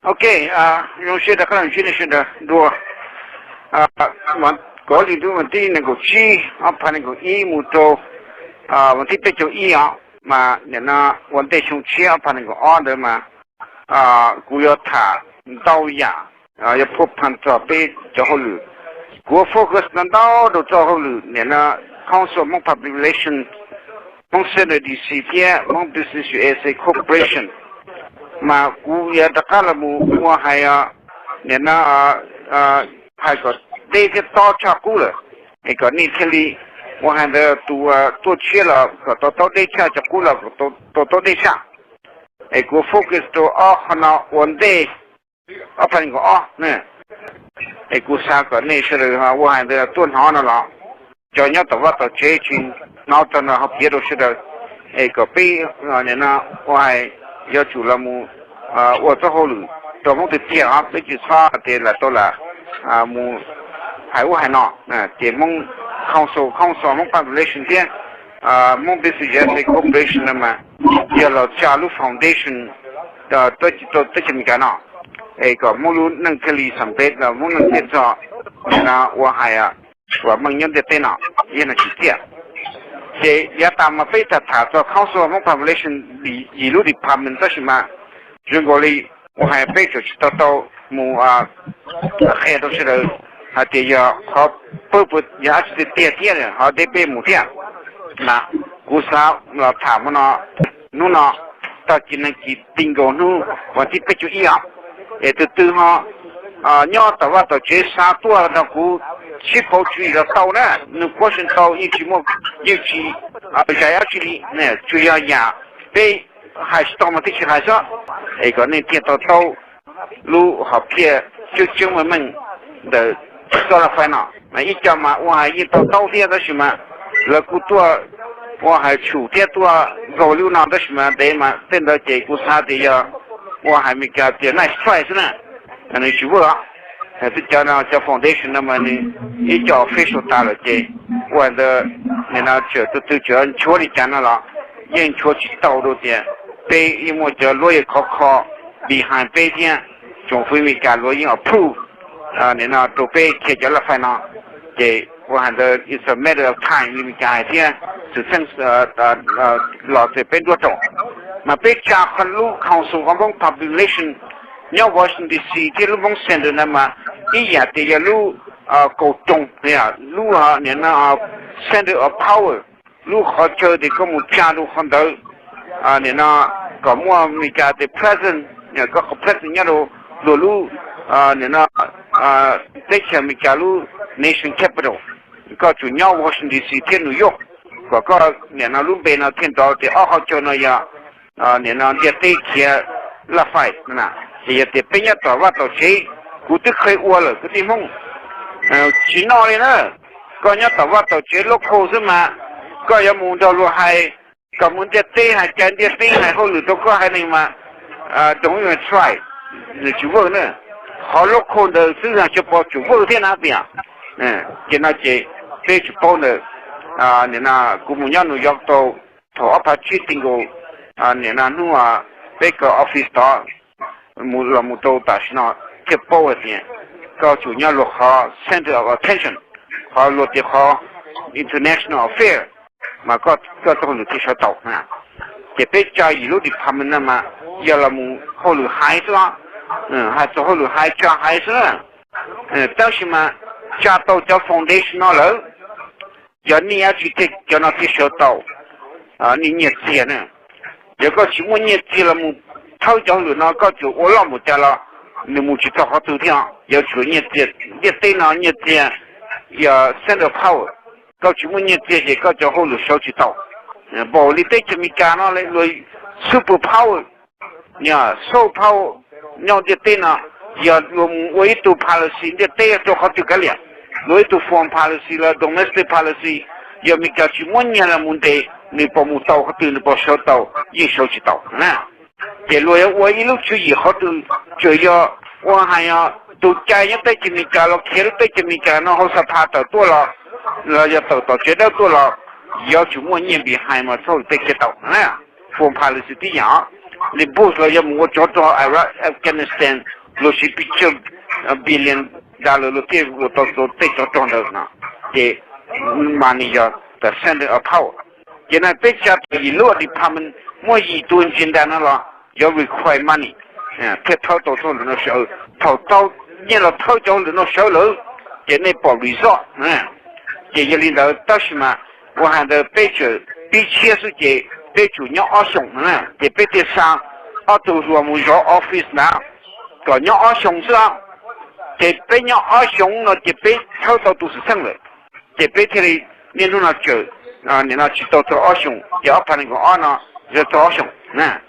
Ok, zoo siab rov qab los ntsib nej sawv daws dua. Kov li ntuj vas thib nees nkaum tsib ob phav nees nkaum ib mus rau vas thib peb caug ib os, mas nim no ua ntej xyoo tshiab ob phav nees nkaum ob ntawd mas kuv yuav tham ntau yam yuav phuaj pha txog peb cov hauj lwm. Kuv yuav focus ntau ntau rau txoj hauj lwm nim no Council of Hmong Public Relations, Hmong Center D C thiab Hmong Business U S A Corporation. Mas kuv yuav rov qab los mus ua hais nim no hais kom deb thiab tob tshaj qub lawm, es kom nej thiaj li ua hais ntawd tus tuaj tshiab los kom tau taub deb tshaj, cov qub los kom tau taub deb tshaj. Es kuv focus rau ob qho no ua ntej ob phav nees nkaum ob. Es kuv xav kom nej sawv daws ua hais ntawd tuaj hnov no los cov nyob tom vaj tom tsev tsis hnov txog no ho piav rau sawv daws, es kom peb nim no ua hais yuav tsum los mus ua txoj hauj lwm rau Hmoob tiag tiag os, peb tsis txhob tias lam tau lam mus hais ub hais no. Ces Hmoob Council, Council Hmong Public Relations thiab Hmong Business U S A Corporation no mas yog los tsa lub foundation teb chaws Amelikas no, es kom Hmoob lub neej thiaj li xam peb los Hmoob neej thiaj txog nim no ua hais vam meej nyob ntiaj teb no, yog no tsis tiag. Ces yav tas mas peb tham tham txog Council Hmong Population yim lub department tab sis mas zoo nkaus li ua hais peb tseem tsis tau tau mus qhia rau sawv daws hais tias yog qhov purpose yog dab tsi tiag tiag thiab ho deb peb mus thiab. Mas kuv xav los tham hmo no, hnub no tag kis neeg kis ti nkaus hnub vas thib peb caug ib os, es tus twg ho nyob tom vaj tom tsev xav tuaj nrog kuv sib pauv tswv yim los tau na, nws question tau yeej tsis muaj, yeej tsis zais dab tsi li, tsuas yog yam peb hais tsis tau mas thiaj tsis hais xwb. Es kom nej thiaj to taub lub hom phiaj tseeb tseeb meej meej ntawm txoj laj fais no. Mas ib co mas ua hais yeej to taub thiab tab sis mas lawv kuj tuaj ua hais tshum thiab tuaj nkaug li ub no tab sis mas ntev mas tej ntawd ces kuv xav tias yog ua hais Meskas tias nice try xwb na, nws tsis work os. Twb cov no cov foundation no mas nws ib co official tas lawm ces ua ntawd nim no tseem tus twg tseem nchuav li cas no los yeej nchuav tsis tau rau tias peb yeej muaj cov lawyer khov kho behind peb thiab tsoom fwv Meskas luag yeej approve nim no rau peb khiav cov laj fais no. Ces ua hais ntawd it's a matter of time li Meskas hais thiab xwm txheej los txawm peb nruab rau. Mas peb tsa qhov lub Council of Hmong Population nyob Washington D C thiab lub Hmong Center no mas ib yam tias yog lub kaum roos, lub nim no center of power, lub qhov chaw tias koj mus tsa rau qhov ntawd. Nim no kom muaj Meskas tias presence, koj qhov presence nyob rau luag lub nim no teb chaws Meskas lub nation capital, koj tsum nyob Washington D C thiab New York, kom koj nim no lub npe no thiaj nrov tias ob qhov chaw no yog nim no ntiaj teb khiav laj fais. Ces yog tias peb nyob tom vaj tom tsev, kuv twb kheev ua lawm kwv tij Hmoob, tsis noj li na. Koj nyob tom vaj tom tsev local xwb mas koj yuav mus nrog luag hais kom mus ntiaj teb hais cai ntiaj teb hais hauj lwm rau koj haiv neeg mas don't even try, nws tsis work na. Qhov local ntawd xwb yog tsis pom tsum work thiab na tias. Ces no ces peb tsum paub ntawd. Nim no kuv mus nyob New York tau thaum ob phav tsib ti nkaus, nim no hnub peb kaw office tod los mus rau tam sim no thiaj paub hais tias koj tsum nyob luag qhov center of attention, qhov luag tias qhov international affair, mas koj txoj hauj lwm thiaj sawv tau. Ces peb tsa yim lub department no mas yog los mus hauj lwm haiv xwb, hais txog hauj lwm haiv tsa haiv xwb. Tab sis mas tsa tau cov foundation no lawm, yog nej dab tsi thiaj cov no thiaj sawv tau, nej nyiaj txiag na. Yog koj tsis muaj nyiaj txiag los mus thawb cov hauj lwm no koj tsuas ua loj npaum cas los nws mus tsis txog qhov twg thiab. Yuav tsum nyiaj txiag, ntiaj teb no nyiaj txiag yog center power, koj tsis muaj nyiaj txiag ces koj cov hauj lwm sawv tsis tau. Npaum li teb chaws Amelikas no luag super power, soft power nyob ntiaj teb no, yog luag mus ua ib tug policy ntiaj teb rau qhov twg kav liam, luag ib tug foreign policy los domestic policy, yog Amelikas tsis muab nyiaj los mus ntes, nws puas mus tau qhov twg, nws puas sawv tau, yeej sawv tsis tau na. Ces luag yuav ua ib lub tswv yim qhov twg, tsuas yog ua hais tus cai nyob teb chaws Amelikas los khiav lub teb chaws Amelikas no hauv xab phas tawm tuaj los, los yog tawm tom tsev dawb tuaj los, yuav tsum muaj nyiaj behind mas txhob tej khiav tau na. Foreign policy tib yam os. li Bush los yog mus ua tsov rog Iraq, Afghanistan, luag siv pes tsawg billion dollar luag thiaj ua tau tej tsov rog ntawd no. Ces mas nws yog the center of power. Ces no peb tsa tau yim lub department, muaj yim tus agenda no los yuav require money thiaj thawb tau txog lawm no sawv. Thaum tau nyiaj los thawb cov lawm no sawv lawm, ces nej pom result. Ces yog li ntawd tab sis mas ua hais ntawd peb tseem pib tshiab xwb ces peb tsum nyob ob xyoos no na, ces peb thiaj xa ob tug hluas mus zov office ntawd kom nyob ob xyoos xwb. Ces peb nyob ob xyoos no ces peb thawb tau tus xwm txheej lawm, ces peb thiaj li niaj hnub no tseem, nim no tsis tau txog ob xyoos, ces ob phav nees nkaum ob no yuav txog ob xyoos na.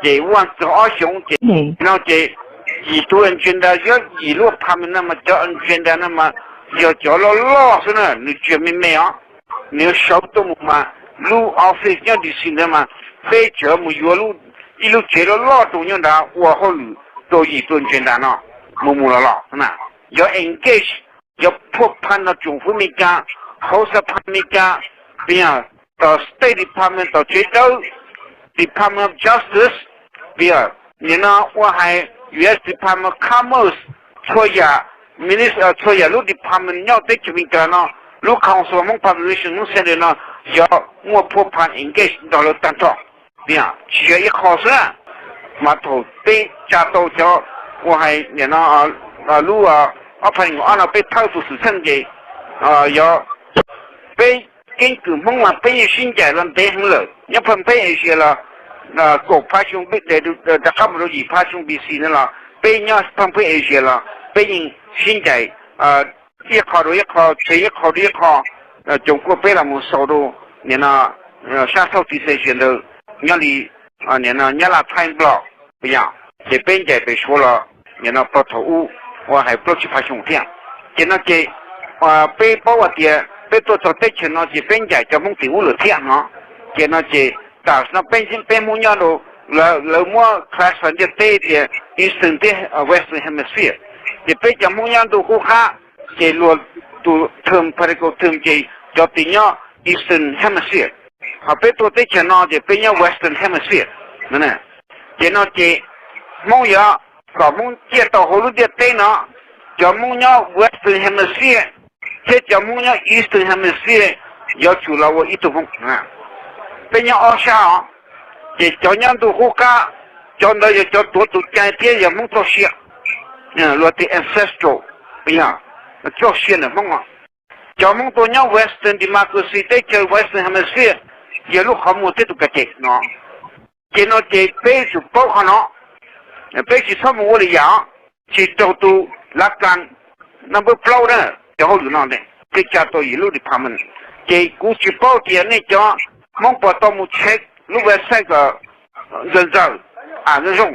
Ces ua txog ob xyoos ces no ces yim tus agenda, yog yim lub department no mas cov agenda no mas yog cov loj loj xwb na, nws tsis yog me me os. Nws yuav sawv tuaj mus mas lub office nyob D C ntawd mas peb tseem mus yuav ib lub tsev loj loj rau nyob nrad ua hauj lwm rau yim tus agenda no mus mus los los na. Yuav engage, yuav phua phan no tsoom fwv Amelikas, hauv xab phab Amelikas, tom State Department, tom tsev dawb, Department of Justice, nim no ua hais U S Department of Commerce, txhua yam, txhua yam lub department nyob teb chaws Amelikas no, lub Council Hmong Population, Hmong Center no yuav muaj phua phan engage nrog lawv tag nrho. Tsis yog ib qho xwb, mas thaum peb tsa tau cov ua hais nim no lub ob phav nees nkaum ob no peb thawb tus xwm txheej ces yog peb keeb kwm Hmoob mas peb yeej sib ncaim los ntev heev lawm, nyob Phaj Pheej Asia los kaum phav xyoo, rov qab mus rau yim phav xyoo B C no los peb nyob Phaj Pheej Asia los peb yeej sib ncaim ib qho rau ib qho, tsev ib qho rau ib qho, coom kuaj peb los mus xaus rau nim no sab Southeast Asia ntawd, nyob li nim no Nyab Laj, Thaib, Nplog, yog ces peb ncaim pem Suav los nim no puag thaum ub ua hais plaub tsib phav xyoo thiab. Ces no ces peb paub hais tias peb tuaj txog teb chaws no ces peb ncaim cov Hmoob tim ub lawm thiab no. Ces no ces tam sim no peb, peb Hmoob nyob rau, lawv muab classify ntiaj teb tias Eastern thiab Western Hemisphere. Ces peb cov Hmoob nyob ntuj qub qab ces luag tus term, political term ces cov tim nyob Eastern Hemisphere, ho peb tuaj teb chaws no ces peb nyob Western Hemisphere. Ces no ces Hmoob yuav, kom Hmoob ciaj tau hauv lub ntiaj teb no, cov Hmoob nyob Western Hemisphere thiab cov Hmoob nyob Eastern Hemisphere yuav tsum los ua ib tug Hmoob. Peb nyob ob sab os, ces cov nyob ntuj qub qab, cov ntawd yog cov tuav tus cai thiab yog Hmoob txoj sia, luag tias ancestral, txoj sia ntawm Hmoob. Cov Hmoob tuaj nyob Western Democracy teb chaws, Western Hemisphere, yog lub qhov muag thiab tus ka cem no. Ces no ces peb yuav tsum paub qhov no, peb tsis txhob mus ua li yam, tsis raug tus lav kas number plaub na, cov hauj lwm no thiaj tsa tau yim lub department. Ces kuv tsis paub tias nej cov Hmoob puas tau mus check lub website kom ntxaws ntxaws, a zoo zoo.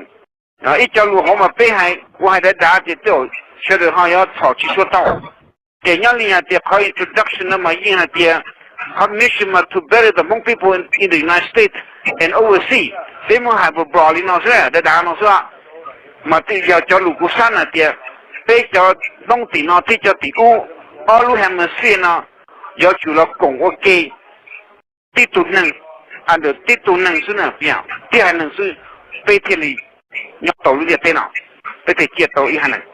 Ib co lus hauv mas peb hais, kuv hais dav dav ces tej zaum sawv daws ho yuav txhom tsis suav tau. Ces nyob li hais tias qhov introduction no mas yeej hais tias qhov mission mas to better the Hmong people in the United States and overseas. Peb muab hais npog npog li no xwb, dav dav no xwb. Mas twb yog cov lus kuv xav hais tias peb cov Hmoob tim no thiab cov tim ub, ob lub hemisphere no yuav tsum los koom ua ke tib tug neeg, a ntawm tib tug neeg xwb na, tib haiv neeg xwb, peb thiaj li nyob tau lub ntiaj teb no, peb thiaj ciaj tau ib haiv neeg.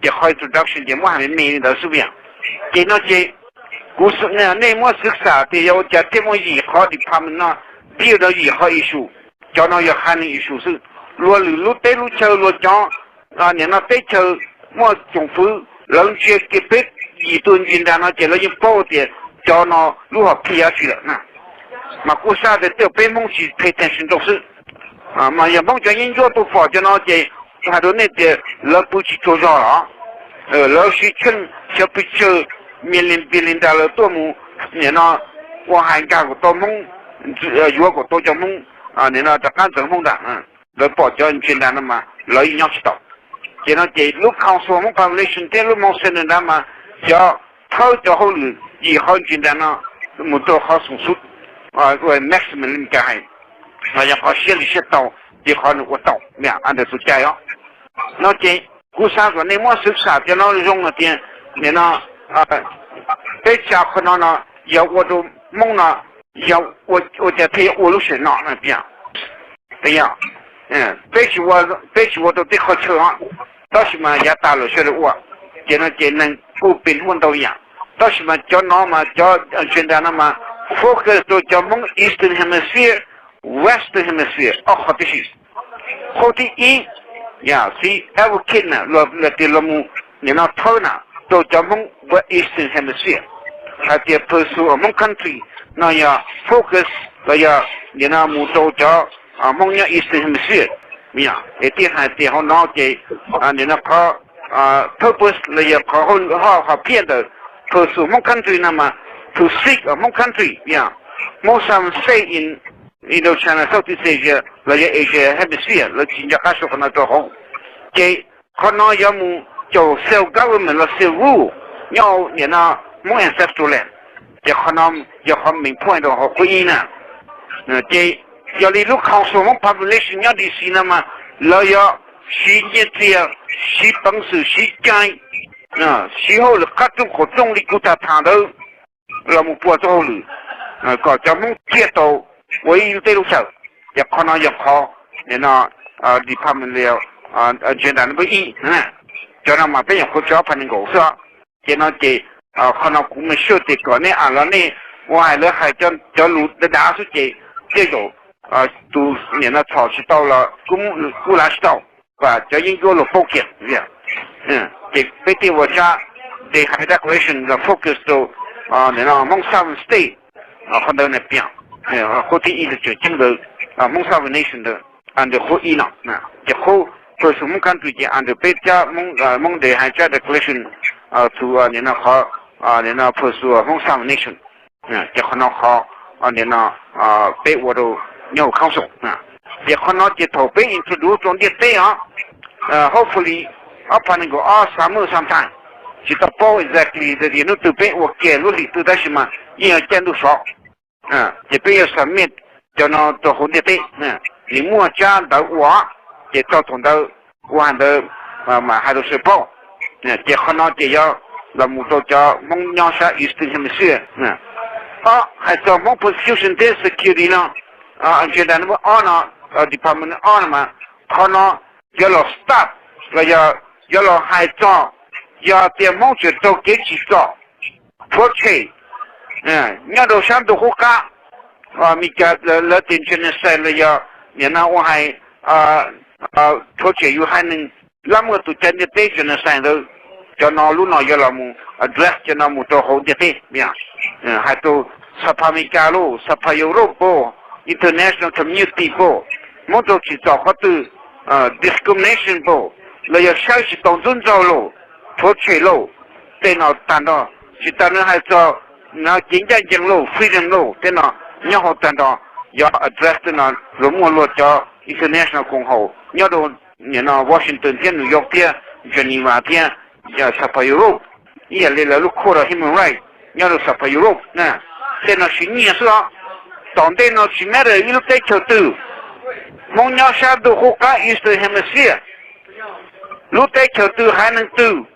Ces qhov introduction ces muab hais me me li ntawd xwb. Ces no ces kuv, nej muab xwv xam tias yog ua cas thiaj muaj yim qhov department no, thiaj yog yim qhov issue. Cov no yog haiv neeg issue xwb. Luag lwm lub teb lub chaw, luag cov nim no teb chaws muaj tsoom fwv, lawv ntsia kiag peb yim tug ntsig nrag no ces lawv yeej paub tias cov no lub hom phiaj dab tsi lawm na. Mas kuj xav tias tej zaum peb Hmoob tsis pay attention rau xwb. Mas yog Hmoob cov yeeb ncuab tuaj fom cov no ces hais rau nej tias lawv pw tsis tsaug zog los, lawv siv tsheej xyov pes tsawg million billion dollar tuaj mus nim no ua hais nkag kom tau Hmoob, yuav kom tau cov Hmoob nim no rov qab ntxeev Hmoob ntag. Lawv pom cov ntsig nrag no mas lawv yeej nyob tsis tau. Ces no ces lub Council Hmong Population thiab lub Hmong Center ntawd mas cov thawb cov hauj lwm yim qhov ntsig nrag no mus rau qhov xoom xub, maximum li Meskas hais, los yog qhov siab li siab tau, ces qhov nws ua tau ntawm tus cai os. No ces kuv xav kom nej muab xwv xam cov no zoo hais tias nim no peb tsa qhov no no yog ua rau Hmoob no yog ua cas thiaj yuav ua lub sij hawm no no tiag. Yog Peb tsis ua, peb tsis ua rau tej qhov chaw os, tab sis mas yav tas lawm sawv daws ua, ces no ces neeg kuj pem huaj ntau yam. Tab sis mas cov no mas cov agenda no mas focus rau cov Hmoob Eastern Hemisphere, Western Hemisphere ob qhov tib si. Qhov thib ib, yam xi advocate na, los tias los mus nim no thawb na rau cov Hmoob Eastern Hemisphere, hais tias pursue Hmoob country no yog focus los yog nim no mus rau cov Hmoob nyob Eastern Hemisphere. Es thiaj hais tias hauv no ces nim no qhov purpose los yog qhov haj qhov phiaj ntawm pursue Hmoob country no mas to seek Hmoob country, Hmoob sovereign state in Indochina, Southeast Asia los yog Asia Hemisphere, lawv tsis nco qab sau qhov no rau hauv. Ces qhov no yuav mus caum self government los self rule nyob hauv nim no Hmoob ancestral land. Ces qhov no yog qhov main point rau hauv qhov ib na. Ces yog li lub council Hmoob population nyob D C no mas lawv yuav siv nyiaj txiag, siv peev xwm, siv cai, siv hauj lwm qab rooj qaum rooj li kuv tham tham ntawd los mus puas txoj hauj lwm kom cov Hmoob thiaj tau ua ib lub teb lub chaw. Ces qhov no yog qhov nim no department agenda number ib. Cov no mas peb nyuam qhuav tso ob phav nees nkaum xwb. Ces no ces qhov no kuv make sure tias kom nej a los nej ua hais lawv hais cov lus dav dav xwb ces tej zaum tus nim no txhom tsis tau los kuj lav tsis tau, kom cov yeeb ncuab luag paub kiag. Ces peb thiaj ua tsab de hais declaration los focus rau nim no Hmoob sovereign state. Qhov ntawd na piam, qhov thib ib los tseem ceeb ntawd, Hmoob sovereign nation ntawd under qhov ib no. Ces qhov pursue Hmoob country ces under peb tsab Hmoob de hais tsab declaration to nim no qhov nim no pursue Hmoob sovereign nation. Ces qhov no qhov nim no peb ua rau nyob hauv council. Ces qhov no ces thaum peb introduce rau ntiaj teb os, hopefully ob phav nees nkaum ob summer sometime, tsis tau paub exactly tias hnub twg peb ua kiag lub hlis twg tab sis mas yeej yog caij ntuj sov. Ces peb yuav submit cov no rau hauv ntiaj teb, nws muaj tsab ntawv ua, ces txog thaum ntawd ua hais ntawd mas hais rau sawv paub. Ces qhov no ces yuav los mus rau cov Hmoob nyob sab Eastern Hemisphere. Ob, hais txog Hmoob persecution thiab security no, agenda number ob no, department ob no mas qhov no yuav los stop los yog yuav los hais txog yog tias Hmoob tseem raug kev tsim txom rhuav tshem nyob rau sab ntuj qub qab, Meskas lawv tias genocide los yog nim no ua hais rhuav tshem yus haiv neeg, lab muag tus cai ntiaj teb genocide ntawd, cov no lub no yuav los mus address cov no mus rau hauv ntiaj teb. Hais rau Xab Phas Amelikas lauj, Xab Phas Europe, international community, Hmoob raug tsim txom qhov twg, discrimination los yog saib tsis taus ntxub ntxaug lauj, rhuav tshem lauj, tej no tag nrho. Tsis tas nws hais txog kev ncaj ncees lauj, freedom lauj, tej no nyob hauv tag nrho. Yog address tej no los muaj luag cov international koom haum nyob rau nim no Washington thiab New York thiab Geneva thiab Xab Phas Europe, ib yam li lawv lub court of human rights nyob rau Xab Phas Europe. Tej no siv nyiaj xwb os. Tom ntej no tsis matter ib lub teb chaws twg, Hmoob nyob sab ntuj qub qab Eastern Hemisphere, lub teb chaws twg haiv neeg twg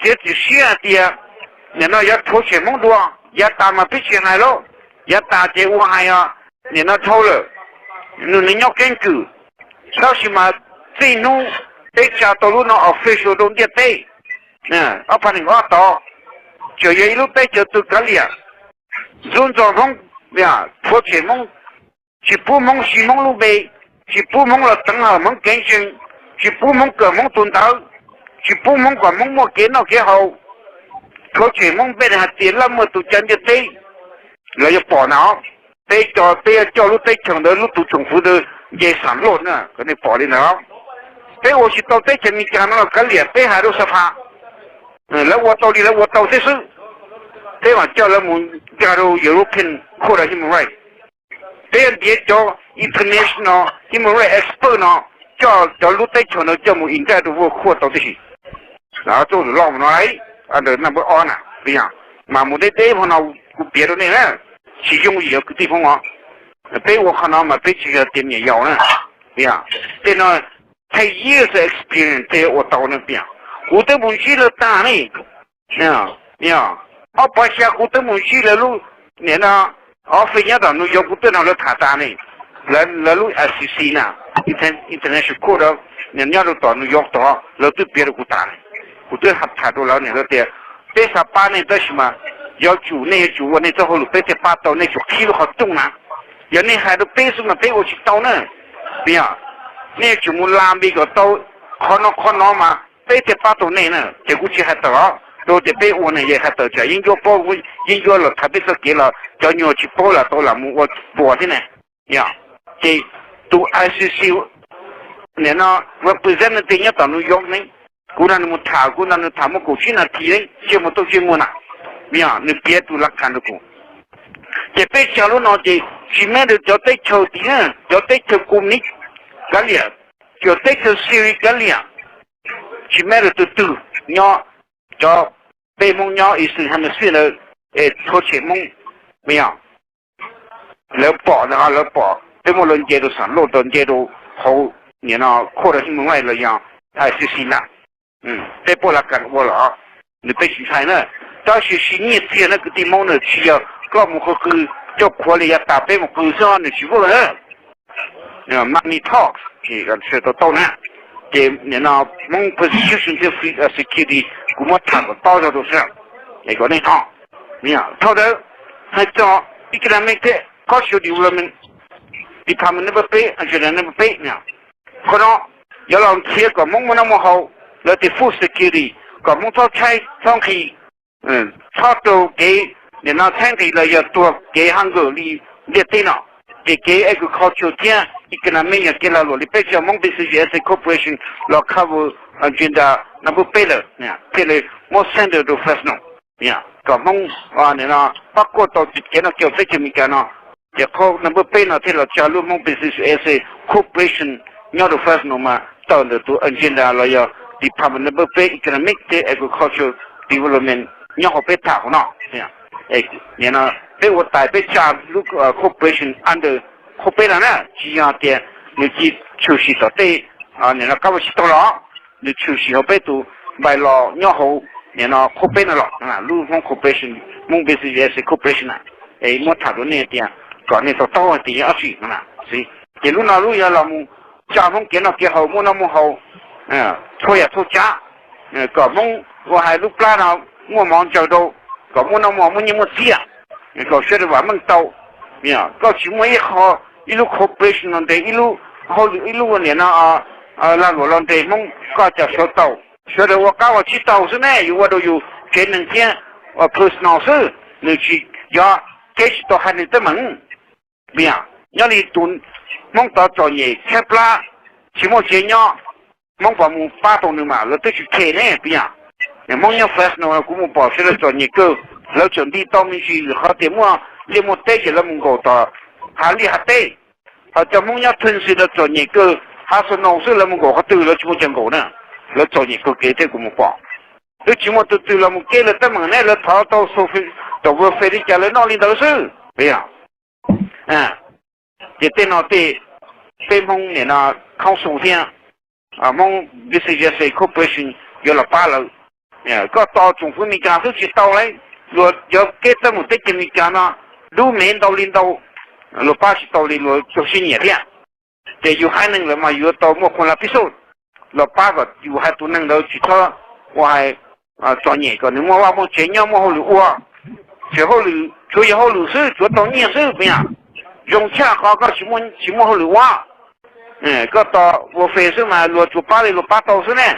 txiav txim siab hais tias nim no yuav rhuav tshem Hmoob dua, yav tas mas peb tsis hais lauj, yav tas ces ua hais os, nim no dhau lawm, nws nws nyob keeb kwm. Tab sis mas txij hnub peb tsa tau lub no official rau ntiaj teb, ob phav nees nkaum ob tod, tseem yog ib lub teb chaws twg kav liam, ntxub ntxaug Hmoob, rhuav tshem Hmoob, tsis pub Hmoob siv Hmoob lub npe, tsis pub Hmoob los teev hawm Hmoob kev ntseeg, tsis pub Hmoob kawm Hmoob tus ntawv, tsis pub Hmoob kom Hmoob muaj kev noj kev haus, rhuav tshem Hmoob npe hais tias lab muag tus cai ntiaj teb, lawv yuav pom na. Peb coj, peb yuav coj lub teb chaws ntawd lub tus tsoom fwv ntawd nce xam luaj na, kom nej pom li ntawd. Peb ua tsis tau teb chaws Amelikas no los kav liam, peb hais rau Xab Phas, lawv ua tau li lawv ua tau xwb xwb. Peb mam coj lawv mus nkag rau European Court of Human Rights. Peb yuav ntiav cov international human rights expert no, coj cov lub teb chaws no coj mus nkag rau World Court tau tib si. Txuj lwm loj no, number ob na, mas mus deb deb hmo no kuv piav rau nej na, tsis yooj yim kwv tij Hmoob os. Peb ua qhov no mas peb tsis yog tias me nyuam yaus na. Tej no ten years experience tej ua tau na piam. Kuv twb mus ntsib lawv tas ne. Ob phav xya kuv twb mus ntsib lawv lub, nim no, office nyob tom New York, kuv twb nrog lawv tham tas ne, lawv lub S E C na. International Court nyob rau tom New York tod, lawv twb piav rau kuv tas. Kuv twb tham rau lawv ne, lawv tias peb xav pab nej tab sis mas yuav tsum nej yuav tsum ua nej txoj hauj lwm peb thiaj pab tau, nej tsum qhib lub qhov rooj na. Yog nej hais rau peb xwb mas peb ua tsis tau na. Yog nej yuav tsum mus la npi kom tau qhov no qhov no mas peb thiaj pab tau nej na. Ces kuv tsis hais tawm os, rau tias peb ua ne yog hais tawm tsam yeeb ncuab paub, yeeb ncuab los tham peb txoj kev los cov nyuag tsis paub los tau lam mus ua puas thiab ne. Yog ces tus I C C nim no representative nyob tom New York ne, kuv nrog nws mus tham, kuv nrog nws tham muaj kaum tsib nas this ne, tsiaj mus tuaj tsiaj muaj na. Yog nws piav tus laj kas rau kuv. Ces peb tsa lub no ces tsis matter cov teb chaws tim na, cov teb chaws komunist kav liam, cov teb chaws Syria kav liam, tsis matter tus twg nyob, cov peb Hmoob nyob Eastern Hemisphere ntawd es txhua tsev Hmoob, yog lawv pom ntag, lawv pom peb muaj lawv nce rau xam loj, rau nce rau hauv nim no Court of Human Rights los yog I C C na. Peb puab laj kas ua los nws peb tsis ntshai na. Tab sis siv nyiaj txiag na kwv tij Hmoob na, tsis yog koj mus qw qw coj qhuav li yav tas peb mus qw xwb nws tsis vwj na. Money talks, tau tau na. Ces nim no Hmoob persecution thiab security kuv muab tham kom tob zog rau sab, es kom nej hnov. Thaum ntawd hais txog economic thiab cultural development department number peb, agenda number peb, qhov no yuav los nrhiav kom Hmoob muaj noj muaj haus, lawv tias food security, kom Hmoob txhob tshaib txhob nqhis, txhob raug kev nim no tshaib nqhis los yog tuag kev hunger li ntiaj teb no. Ces kev agriculture thiab economic yog kev lag luam li peb tsa Hmoob Business U S A Corporation los cover agenda number peb lawm, thiaj li muab center rau Fresno, kom Hmoob nim no pab kuaj tau kev noj kev haus teb chaws Amelikas no. Ces qhov number peb no thiaj los tsa lub Hmoob Business U S A Corporation nyob rau Fresno mas tawm ntawm tus agenda los yog department number peb economic thiab agriculture development nyob hauv peb tham hauv no. Nim no peb ua tais peb tsa lub corporation under qhov peb no na, tsis yog tias nws cia tshwm sim tom tej, nim no kab vaj tsis tau los nws tshwm sim hauv peb tus npai los nyob hauv nim no qhov peb no los lub Hmoob corporation, Hmoob Business U S A Corporation na. Es muab tham rau nej tias kom nej tau taub hais tias yog dab tsi no. Ces lub no lub yog los mus tsa Hmoob kev noj kev haus, muaj noj muaj haus, txhua yam txhua tsav, kom Hmoob ua hais lub plab no muaj mov ntsaws rau, kom muaj noj muaj muaj nyiaj muaj txiaj, kom sawv daws vam meej tau. Koj tsis muaj ib qho, ib lub corporation los ntes, ib lub hauj lwm, ib lub ua niam no lag luam los ntes Hmoob, koj cas sawv tau? Sawv daws ua qab ua tsis tau xwb ne, yus ua rau yus tsev neeg thiab personal xwb, nws tsis yog kev tsis tau haiv neeg teeb meem. Nyob li tus Hmoob tod txom nyem tshaib plab, tsis muaj tsev nyob, Hmoob puas mus pab tau nws mas lawv twb tsis khe ne, pib yam. Hmoob nyob Fresno kuv mus pom sawv daws txom nyem kawg, lawv tseem nti tau me ntsis vim qhov tias muaj liaj muaj teb ces lawv mus nkaum tom hav liaj hav teb. Ho cov Hmoob nyob Tennessee lawv txom nyem kawg, hav snow xwb lawv mus nkaum qhov twg lawv tsis muaj chaw nkaum na. Lawv txom nyem kawg kev thiab kuv mus pom. Twb tsis muaj tus twg los mus kev lawv teeb meem ne, lawv thov tau welfare li cas lawv noj li ntawd xwb. Pib yam. Ces tej no tej peb Hmoob nim no council thiab Hmoob Business U S A Corporation yuav los pab lawv. Koj tos tsoom fwv Amelikas xwb tsis tau lauj, luag yuav kev teeb meem teb chaws Amelikas no dub me ntau li ntau, luag pab tsis tau li, luag txaus siab nyiam thiab. Ces yus haiv neeg lawm mas yuav tau muaj qhua la pib xub los pab kom yus haiv tus neeg ntawd tsis txhob ua hais txom nyem, kom nws muaj vaj muaj tsev nyob, muaj hauj lwm ua. Tsuav hauj lwm, tsuav yog hauj lwm xwb, tsuav tau nyiaj xwb, pib yam. Zoo tshaj qhov koj tsis muaj hauj lwm ua, koj tos welfare xwb mas luag tsuas pab li luag pab tau xwb ne.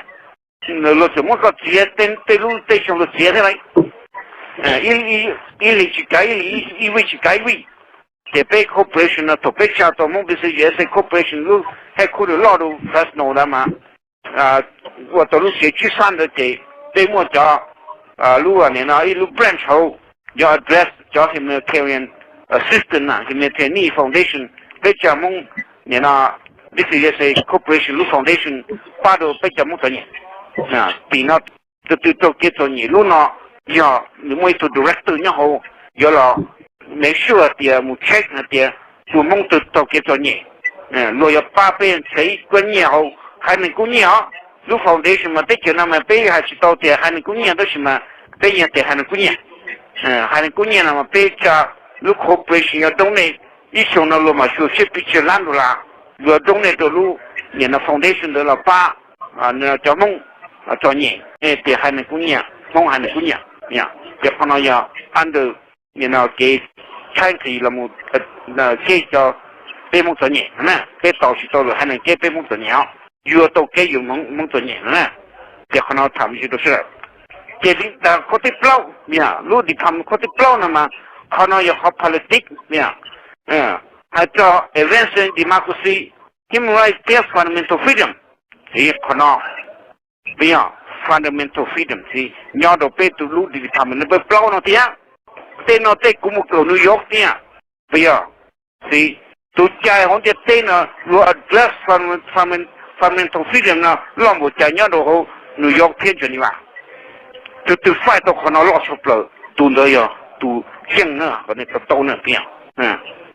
Luag txawm muab koj txiav, tej lub tej xyoo luag txiav thiab lauj. Ib hlis tsis kav ib hlis, ib vij tsis kav ib vij. Ces peb corporation no thaum peb tsa tau Hmoob Business U S A Corporation lub headquarter loj rau Fresno ntawd mas ua tau lub tsev tsib sab ntawd ces peb muaj cov lub nim no ib lub branch hauv, cov address cov humanitarian assistance na, humanitarian need foundation, peb tsa Hmoob nim no Business U S A Corporation lub foundation pab rau peb cov Hmoob txom nyem. Tim no tus twg raug kev txom nyem lub no yog nws muaj ib tug director nyob hauv, yuav los make sure tias mus check hais tias tus Hmoob twg raug kev txom nyem, luag yuav pab peb nrhiav ib kab nyiaj hauv haiv neeg kub nyiaj os. Lub foundation mas teb chaws no mas peb hais tsis tau tias haiv neeg kub nyiaj tab sis mas peb yog tias haiv neeg kub nyiaj. Haiv neeg kub nyiaj no mas peb tsa lub corporation yuav donate, ib xyoo no luag mam xyuas seb pes tsawg lab dollar, yuav donate rau lub nim no foundation ntawd los pab cov Hmoob txom nyem, tias haiv neeg kuj nyiam, Hmoob haiv neeg kuj nyiam. Ces qhov no yog under nim no kev tshaib nqhis los mus kev cov peb Hmoob txom nyem na, peb tos tsis tau lwm haiv neeg kev peb Hmoob txom nyem os, yuav tau kev yus Hmoob txom nyem no na. Ces qhov no tham me ntsis rau sawv daws. Ces qhov thib plaub, lub department qhov thib plaub no mas, qhov no yog qhov politics, hais txog advancing democracy, human rights thiab fundamental freedom. Qhov no, peb yog fundamental freedom xwb nyob rau peb tus lub department number plaub no thiab. Tej no tej kuv mus kawm New York thiab, peb yog, xwb, tus cai hauv ntiaj teb no luag address fundamental freedom no loj npaum cas nyob rau hauv New York thiab Geneva. Tus twg faib tau qhov no loj tshaj plaws, tus ntawd yog tus yeej na, qhov nej tau na, peb yog.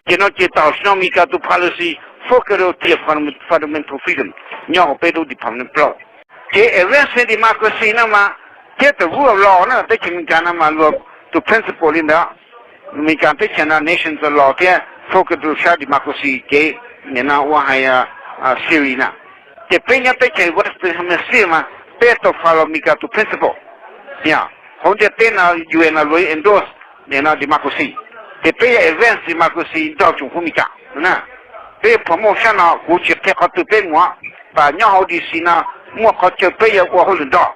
Ces no ces tam sim no Meskas tus policy focus rau tias fundamental freedom nyob hauv peb lub department plaub. Ces advancing democracy no mas, thiab the rule of law na, teb chaws Amelikas no mas luag tus principle li ntawd. Amelikas teb chaws no nation of law thiab focus rau sab democracy kev, nim no ua hais theory na. Ces peb nyob teb chaws Western Hemisphere mas peb tau follow Meskas tus principle. Hauv ntiaj teb no U N no luag endorse nim no democracy, ces peb yuav advance democracy nrog tsoom Hmoob Meskas na. Peb yuav promote sab no, kuv tsis qhia qhov twg peb mus, tas nyob hauv D C no muaj qhov chaw peb yuav ua hauj lwm nrog.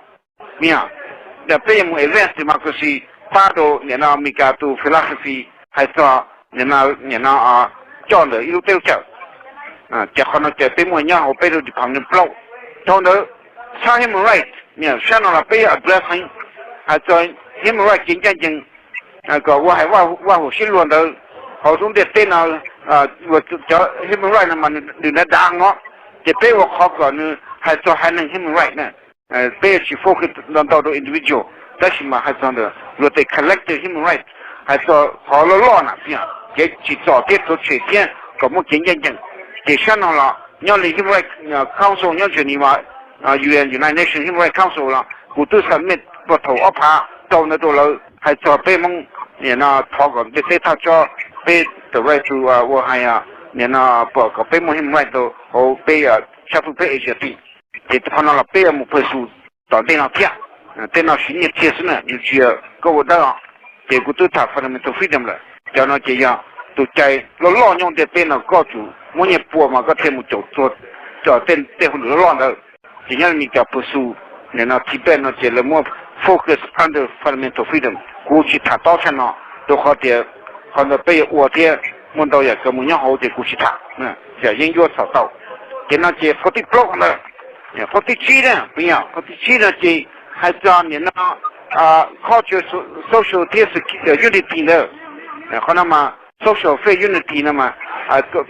Peb yuav mus advance democracy, pab rau nim no Meskas tus philosophy hais txog nim no coj ntawm ib lub teb lub chaws. Ces qhov no ces peb muaj nyob hauv peb lub department plaub. Dhau ntawd, sab human rights, sab no los peb yuav address heev, hais txog human rights kev ncaj ncees, kom ua hais vaj huam sib luag ntawd hauv lub ntiaj teb no. Cov human rights no mas nws dav dav no, ces peb ua qhov kom nws hais txog haiv neeg human rights na. Peb yuav tsis focus ntau ntau rau individual, tab sis mas hais txog ntawm luag tej collective human rights, hais txog qhov loj loj na, kev tsim txom thiab rhuav tshem thiab kom muaj kev ncaj ncees. Ces sab no los nyob li Human Rights Council nyob Geneva, U N, United Nations Human Rights Council los kuv twb submit puag thaum ob phav rau ntawd rau lawv hais txog peb Hmoob nim no thov kom ntiaj teb thaj tso peb the right to ua hais nim no pom kom peb muaj human rights rau hauv peb sab peb Asia teb. Ces qhov no los peb yuav mus pursue tom ntej no thiab. Tej no siv nyiaj txiag xwb na, nws tsis yog koj ua dawb os. Ces kuv twb tham fundamental freedom lawm, cov no ces yog tus cai loj loj nyob ntiaj teb no, koj tsum muab nyiaj pua mas koj thiaj mus caum txog tej hauj lwm loj loj ntawd. Ces nyob li cov pursue nim no Tibet no ces lawv muab focus under fundamental freedom, kuv tsis tham tob tshaj no, rau qhov tias qhov ntawd peb yuav ua thiab muaj ntau yam kawg mus nyob hauv ces kuv tsis tham, yam yeeb ncuab txhaum tau. Ces no ces qhov thib plaub ntawd, qhov thib tsib na, qhov thib tsib no ces hais txog nim no culture, social thiab unity ntawd. Qhov no mas social fair unity no mas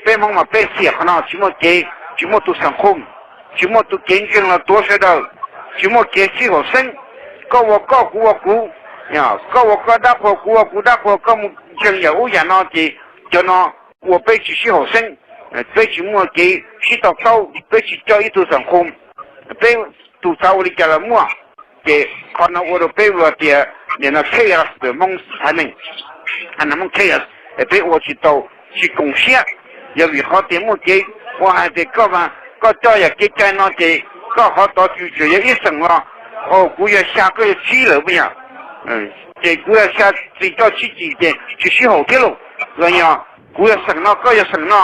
peb Hmoob mas peb xiam qhov no, tsis muaj kev, tsis muaj tus xeem qhum, tsis muaj tus kev ntseeg los tuav sawv daws, tsis muaj kev sib haum xeeb, koj ua koj kuv ua kuv, koj ua koj dab qhuas kuv ua kuv dab qhuas, koj mus ntseeg yam ub yam no ces cov no ua peb tsis sib haum xeeb, peb tsis muaj kev sib to taub, peb tsis coj ib tug xeem qhum, peb tus xav ua li cas los muaj. Ces qhov no ua rau peb ua tias nim no chaos ntawm Hmoob haiv neeg, haiv neeg Hmoob chaos, es peb ua tsis tau, tsis koom siab. Yog vim qhov tias muaj kev ua hais tias koj mas koj coj yam kev cai no ces koj qhov tod tsuas yog ib xeem los, kuv yog xya koj yog tsib lawm puas yog? Ces kuv yog xya tsis coj tsib tsis ces tsis sib haum thiab lauj. Los yog kuv yog xeem no koj yog xeem no,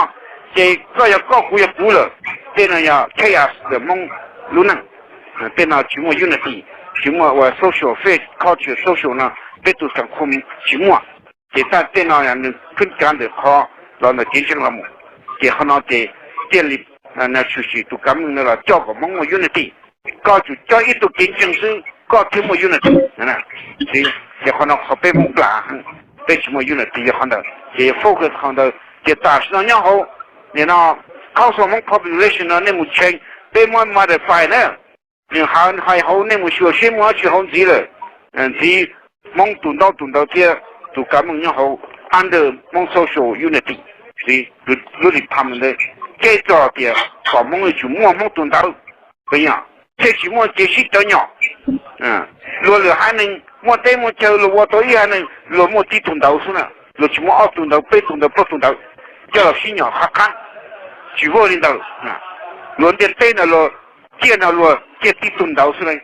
ces koj yog koj kuv yog kuv lawm. Tej no yog chaos ntawm Hmoob lub neej. Tej no tsis muaj unity, tsis muaj ua social fair culture, social no peb tus xeem qhum tsis muaj. Ces tej no nws khwb kav ntawm qhov los ntawm kev ntseeg los mus. Ces qhov no ces thiaj li tshwm sim tus kav meej no los coj kom Hmoob muaj unity. Koj tsum coj ib tug kev ntseeg xwb koj thiaj muaj unity. Ces qhov no qhov peb Hmoob plam heev, peb tsis muaj unity yog qhov ntawd. Ces focus qhov ntawd, ces tam sim no nyob hauv nim no council Hmoob population no nej mus check, peb muab modify na. Nws hais hauv nej mus xyuas seb muaj dab tsi hauv ntxiv lawm. Ntxiv Hmoob tus ntaub tus ntawv thiab tus kav meej nyob hauv under Hmoob social unity, lub department ntawd, ces txog tias kom Hmoob yuav tsum muaj Hmoob tus ntawv, puas yog? Thiaj tsis muaj kev sib cov nyom. Luag lwm haiv neeg muaj teb muaj chaw, luag ua tau ib haiv neeg luag muaj tib tug ntawv xwb na, luag tsis muaj ob tug ntawv, peb tug ntawv, plaub tug ntawv coj los sib nyom qhab qhab. Tsis ua li ntawd. Luag ntiaj teb no luag ciaj no luag ciaj tib tug ntawd xwb lauj.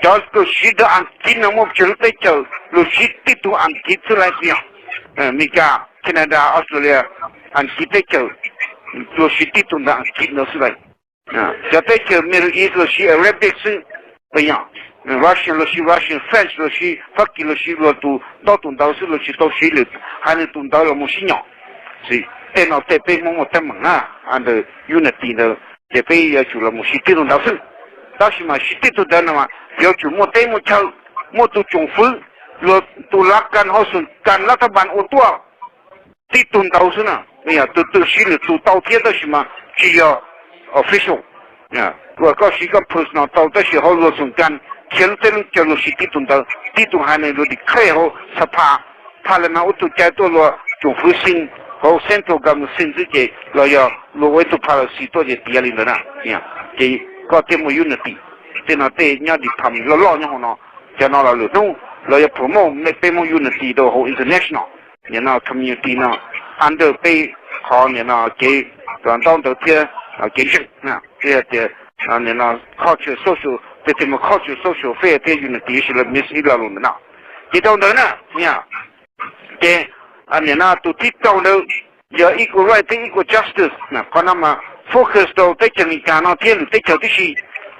Cov luag siv rau Askiv no muaj tsawg lub teb chaws luag siv tib tug Askiv xwb lauj. Amelikas, Canada, Australia, Askiv teb chaws luag siv tib tug ntawd Askiv ntawd xwb lauj. Cov teb chaws Middle East luag siv Arabic xwb. Russian luag siv Russian, French luag siv, Fab Kis luag siv luag tus ntau tus ntawd xwb, luag tsis tau siv lwm haiv neeg tus ntawd los mus sib nyom. Tej no tej peb Hmoob muaj teeb meem na, under unity ntawd ces peb yuav tsum los mus siv tib tug ntawd xwb. Tab sis mas siv tib tug ntawd no mas yuav tsum muaj teb muaj chaw, muaj tus tsoom fwv, luag tus lav kas hauv xoom kas lav thaj npas ua tuaj tib tug ntawd xwb na. Tus twg siv lwm tus tau thiab tab sis mas tsis yog official. Uas koj siv koj personal tau tab sis hauv luag xoom kas khiav lub teb lub chaw luag siv tib tug ntawd, tib tug haiv neeg luag declare hauv xab phas, parliament ua tus cai tuaj luag tsoom fwv xeev hauv central government xeev xwb ces los yog luag ua ib tug policy tuaj ces tiav li ntawd na. Ces koj thiaj muaj unity. Tej no tej nyob department loj loj nyob hauv no, cov no los lwm hnub los yog promote peb Hmoob unity rau hauv international, nim no community no under peb qhov nim no kev to ntaub ntawd thiab kev ntseeg, thiab tias nim no culture social, tej tej mus culture social fair thiab unity si la mis ib lo lus ntawm no. Ces dhau ntawd na, ces nim no tus thib rau ntawd yog equal right thiab equal justice. Qhov no mas focus rau teb chaws Amelikas no thiab lwm teb chaws tib si.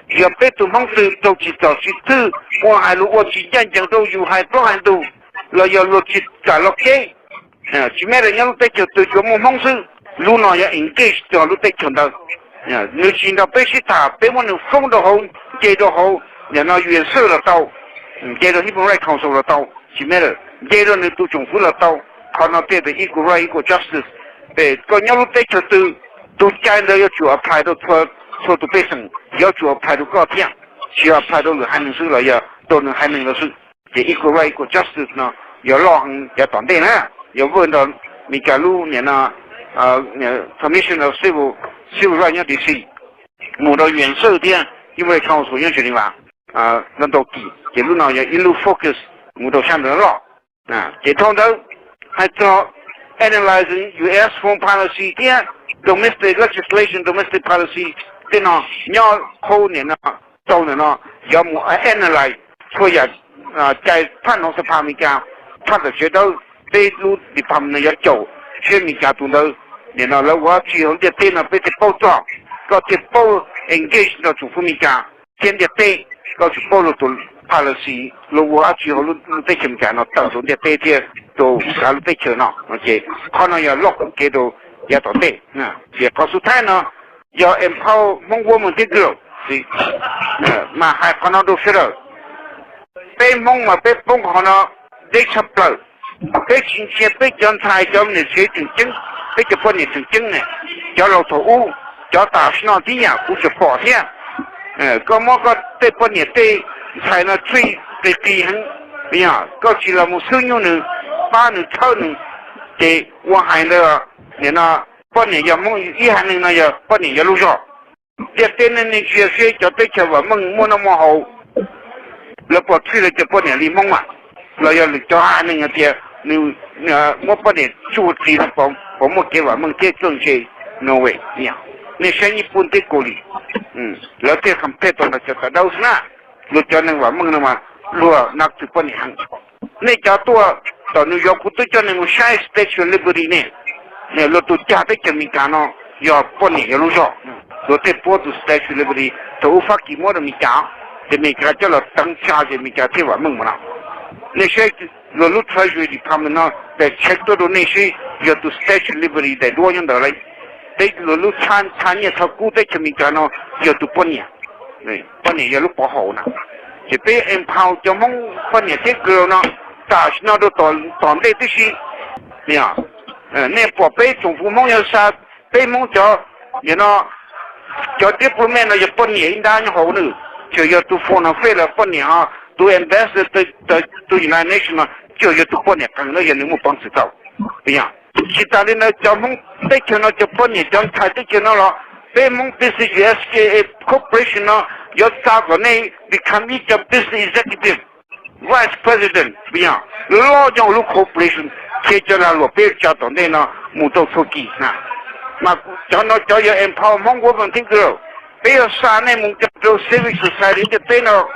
Yog peb tus Hmoob twg raug tsim txom tsis thwj, ua hais lus ua tsis ncaj ncees rau yus hais plaub hais ntug, los yog luag tsis kam los keb, tsis matter nyob lub teb chaws twg tsuas muaj Hmoob xwb, lub no yog engage rau lub teb chaws ntawd. Nws tsis nrog peb sib tham, peb muab nws foob rau hauv, nce rau hauv, nim no U N Cert los tau, nce rau Human Rights Council los tau, tsis matter, nce rau nws tus tsoom fwv los tau. Qhov no tej equal right, equal justice. Ces koj nyob lub teb chaws twg, tus cai ntawd yuav tsum apply rau txhua tus pej xeem, yuav tsum apply rau koj thiab, tsis yog apply rau lwm haiv neeg xwb los yog rau nws haiv neeg lawm xwb. Ces equal right, equal justice no yog loj heev yav tom ntej na, yog vwj nrog Amelikas lub nim no Commission of Civil, Civil Rights nyob D C, mus rau U N Cert thiab Human Rights Council nyob Geneva ntau ntau kis, ces lub no yog ib lub focus mus rau sab ntawd loj. Ces dhau ntawd, hais txog analyzing U S foreign policy thiab domestic legislation, domestic policy, tej no nyob qhov nim no, tau ntawm no, yuav mus analyze txhua yam cai phaj no xab phas Amelikas, phaj tawm tsev dawb, peb lub department no yuav caum siab Amelikas tus ntawd. Nim no lawv ua dab tsi hauv ntiaj teb no peb thiaj paub txog, koj thiaj paub engage nrog tsoom fwv Amelikas thiab ntiaj teb, koj tsum paub luag tus policy, luag ua dab tsi hauv lub teb chaws Amelikas no tawm rau ntiaj teb thiab rau kav lub teb chaws no. Ces qhov no yog loj kawg kev rau yav tom ntej. Ces qhov xub thawj no yog empower Hmoob women thiab girl, mas hais qhov no rau sawv daws. Peb Hmoob mas peb poob qhov no deb tshaj plaws. Peb tsis ntsia peb cov ntxhais cov niam tsev tseem ceeb, peb cov poj niam tseem ceeb ne, cov laus thaum ub, cov tam sim no tib yam kuv tseem pom thiab. Koj muab koj tej poj niam tej ntxhais no treat qis qis heev, koj tsis los mus xub nyuj nws, pab nws txhawb nws, ces ua hais ntawd, nim no poj niam yog Hmoob ib haiv neeg no yog poj niam yog lub zog. Ntiaj teb nej ntsia seb cov teb chaws vam meej muaj noj muaj haus, lawv puas treat lawv cov poj niam li Hmoob mas? Los yog lwm cov haiv neeg hais tias nws muab poj niam tsuj qis no puas muaj kev vam meej thiab txawj ntse? No way. Nej saib Nyij Pooj thiab Kaus Lim, lawv thiaj compare tau ntawm cov tawv dawb xwb na. Luag cov neeg vam meej no mas luag nab txwm poj niam heev. Nej cov tuaj tom New York kuv twb coj nej mus saib Statue of Liberty ne, luag tus cag teb chaws Amelikas no yog poj niam yog lub zog. Luag thiaj puab tus Statue of Liberty thaum ub Fab Kis muab rau Amelikas, ces Amelikas coj los teev tsa ces Amelikas thiaj vam meej mus no. Nej saib luag lub Treasury Department no daim check tuaj rau nej seb yog tus Statue of Liberty daim duab nyob ntawd lawm. Peb luag lub txha nyiaj txha kub teb chaws Amelikas no yog tus poj niam, poj niam yog lub pov haum na. Ces peb empower cov Hmoob poj niam thiab girl no tam sim no rau tom ntej tib si. Nej pom peb tsoom fwv Hmoob yog xa peb Hmoob cov, nim no cov diplomat no yog poj niam ib nrab nyob hauv nws, tsuas yog tus foreign affairs los poj niam ho, tus ambassador to United Nations no tsuas yog tus poj niam qees na, yog nws muaj peev xwm tau. Tsis tas li ntawd cov Hmoob teb chaws no cov poj niam cov ntxhais teb chaws no los peb Hmoob business, U S K A corporation no yuav xa kom nej become ib co business executive, vice president, loj nyob hauv lub corporation, qhia cov lag luam peb tsa tom ntej no mus rau txhua kis na. Mas cov no cov yog empower Hmoob Women Thinker. Peb yuav xa nej mus rau civic society ntiaj teb no,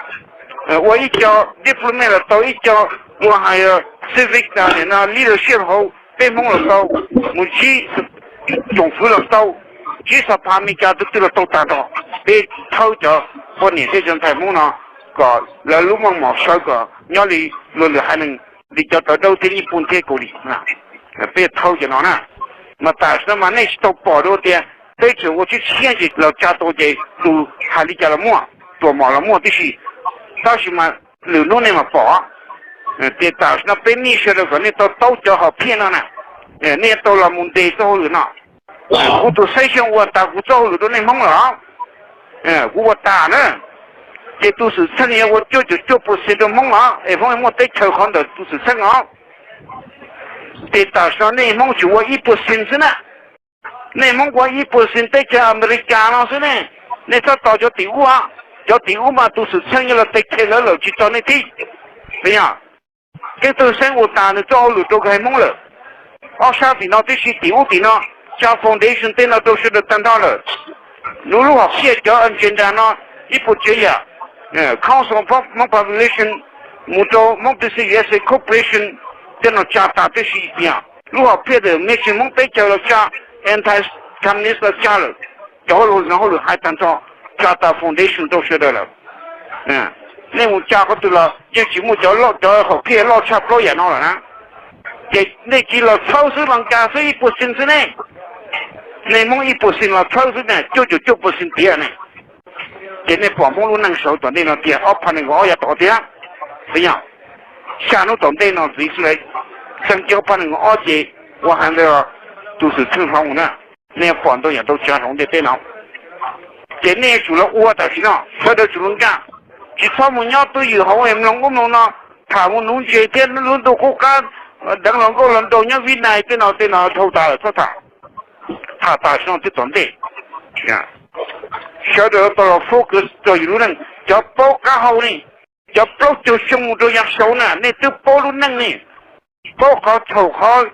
ua ib co diploma los tau, ib co ua hais civic leadership hauv peb Hmoob los tau, mus ntsib tsoom fwv los tau, ntsib xab phas Amelikas tus twg los tau tag nrho. Peb thawb cov poj niam thiab cov ntxhais Hmoob no kom lawv lub meej mom sawv kom nyob li luag lwm haiv neeg li cov tawv dawb thiab Nyij Pooj thiab Kaus Lim. Peb thawb cov no na. Mas tam sim no mas nej tsis tau pom dua tias peb tseem ua tshiab tshiab ces los tsa tau ces tus hais li cas los muaj, tuam mom los muaj tib si. Tab sis mas lwm hnub nej mam pom tias tam sim no peb nij sawv daws kom nej tau taub cov hom phiaj no na, nej tau los mus ntes txoj hauj lwm no. Kuv tus xeeb xyoo ua tas kuv txoj hauj lwm rau nej Hmoob lawm, kuv ua tas na. Ces tus xwm txheej yog ua cuaj caum cuaj percent rau Hmoob os, es Hmoob muaj teb chaws qhov ntawm tus xwm txheej os. Ces tam sim no nej Hmoob tsuas ua ib percent xwb na. Nej Hmoob ua ib percent teb chaws Amelikas no xwb ne. Nej txhob tos cov tim ub, cov tim ub mas tus xwm txheej yog los tes khe lawv lawm tsis txog nej thiab. Yog Ceeb Twg Xeeb ua tas nws txoj hauj lwm rau haiv Hmoob lawm. Ob sab tim no tib si, tim ub tim no, tsa foundation tej no rau sawv daws tag nrho lawm. Nws lub hom phiaj cov agenda no ib puas tsav yam, Council of Hmong Population mus rau Hmong Business U S A Corporation, tej no tsa tas tib si tiag. Lub hom phiaj ntawm Mission Hmoob Teb Chaws los tsa, Anti Communist los tsa lawm. Cov hauj lwm no hauj lwm hais tag nrho, tsa tas foundation rau sawv daws lawm. Nej mus tsa qhov twg los yeej tsis muaj cov, cov hom phiaj loj tshaj plaub yam no lawm na. Ces nej cia los txhawb xwb, los nkag xwb ib puas xees xwb ne. Nej Hmoob ib puas xees los txhawb xwb ne, cuaj caum cuaj puas xees tiav ne. Ces nej pom Hmoob lub neej sawv tom ntej no tiag, ob phav nees nkaum ob yav tod tiag. Xwb yog xya hnub tom ntej no ntxiv xwb, txeeg kiag ob phav nees nkaum ob ces ua hais ntawd tus xwm txheej hloov na. Nej pom ntau yam tau tsa hauv ntiaj teb no. Ces nej yuav tsum los ua tam sim no, sawv daws tsum los nkag. Tsis txhob mus nyob twj ywm hauv es mloog ub mloog no, tham mus nuv ntses thiab lub ntuj qub qab, deev los nkauj los nraug nyob Vib Nais tej no tej no dhau tas lawm txhob tham. Tham tam sim no thiab tom ntej. Sawv daws tau los focus rau yus lub neej. Cov paub qab hau ne, cov plaub caug xyoo mus rau yav saud na, nej twb paub lub neej ne. Paub qhov txhaum qhov,